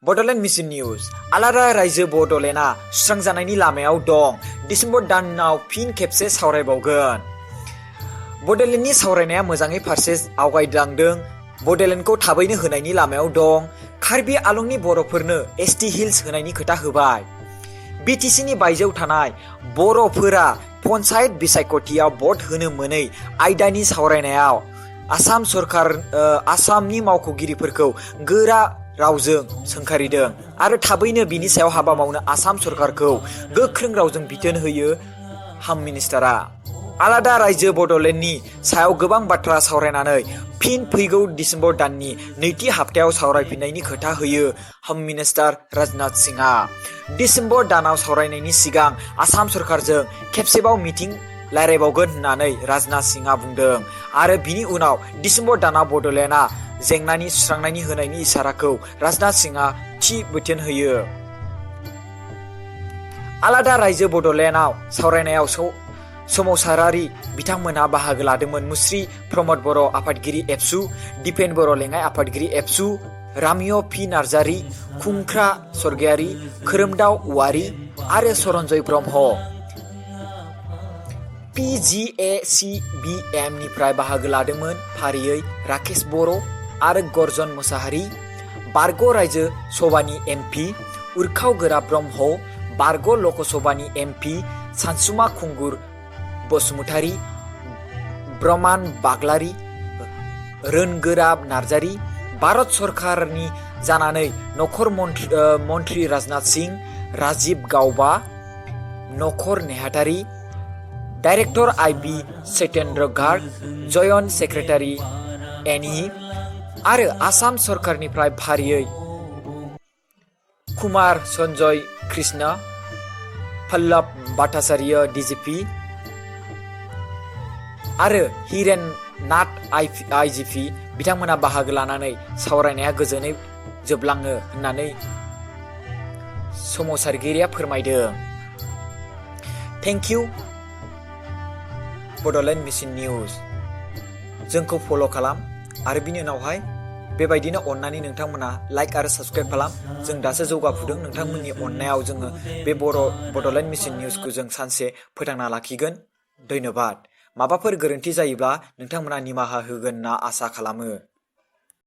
Bodoland mission news आलादा रायजो बड'लेण्डआ सुस्रांजानायनि लामायाव दं। डिसेम्बर दानाव फिन खेबसे सावरायबावगोन। बड'लेण्डनि सावरायनाया मोजाङै फारसे आवगायलांदों। बड'लेण्डखौ थाबैनो होनायनि लामायाव दं। कार्बि आलंनि बर'फोरनो एसटि हिल्स होनायनि खोथा होबाय। बिटिसिनि बायजोआव थानाय बर'फोरा पन्चायत बिसायख'थियाव भट होनो मोनै आयदानि सावरायनायाव आसामनि मावख'गिरिफोरखौ गोरा रावजों सोंखारिदों आरो थाबैनो बिनि सायाव हाबा मावनो आसाम सरकारखौ गोख्रों रावजों बिथोन होयो हाम मिनिस्टारा। आलादा रायजो बड'लेण्डनि सायाव गोबां बाथ्रा सावरायनानै फिन फैगौ डिसेम्बर दाननि नैथि हाप्तायाव सावरायफिननायनि खोथा होयो हाम मिनिस्टार राजनाथ सिंहआ। डिसेम्बर दानाव सावरायनायनि सिगां आसाम सरकारजों खेबसेबाव मिटिं रायज्लायबावगोन होननानै राजनाथ सिंहआ बुंदों आरो बिनि उनाव डिसेम्बर दानाव बड'लेण्डआ जेंनानि सुस्रांनायनि होनायनि इसाराखौ राजनाथ सिंहआ थि बिथोन होयो। आलादा रायजो बड'लेण्डआव सावरायनायाव सोमावसारारि बिथांमोनहा बाहागो लादोंमोन। मुस्रि प्रमद बर' आफादगिरि एबसु, दिपेन बर' लेङाइ आफादगिरि एबसु, रामिय पि नार्जारि, खुंख्रा सरगियारि, खोरोमदाव औवारि आरो सरन्जय ब्रह्म। PGACBM निफ्राय बाहागो लादोंमोन फारियै राकेश बर' आरो गर्जन मोसाहारि। बारग' रायजो सभानि MP उरखाव गोरा ब्रह्म, बारग' लकसभानि MP सानसुमा खुंगुर बसुमतारी, ब्रह्मान बाग्लारि, रोनगोरा नार्जारि। भारत सरकारनि जानानै नखर मन्त्रि राजनाथ सिंह, राजीव गाउबा, नखर नेहाथारि, director IB Satyendra Garg, giant secretary NE आरो आसाम सरकारनिफ्राय फारियै कुमार सन्जय कृष्ण, पल्लव भट्टाचार्य DGP आरो हिरेन नाथ IGP बिथांमोना बाहागो लानानै सावरायनाया गोजोनै जोबलाङो होननानै सोमावसारगिरिया फोरमायदों। Thank you Bodoland mission news. जोंखौ फल' खालाम आरो बिनि उनावहाय बेबायदिनो अननानै नोंथांमोना लाइक आरो साबस्क्राइब खालाम। जों दासो जौगाफुदों। नोंथांमोननि अननायाव जोङो बे बड'लेण्ड मिशन निउजखौ जों सानसे फोथांना लाखिगोन। धन्यबाद। माबाफोर गोरोन्थि जायोब्ला नोंथांमोना निमाहा होगोन होनना आसा खालामो।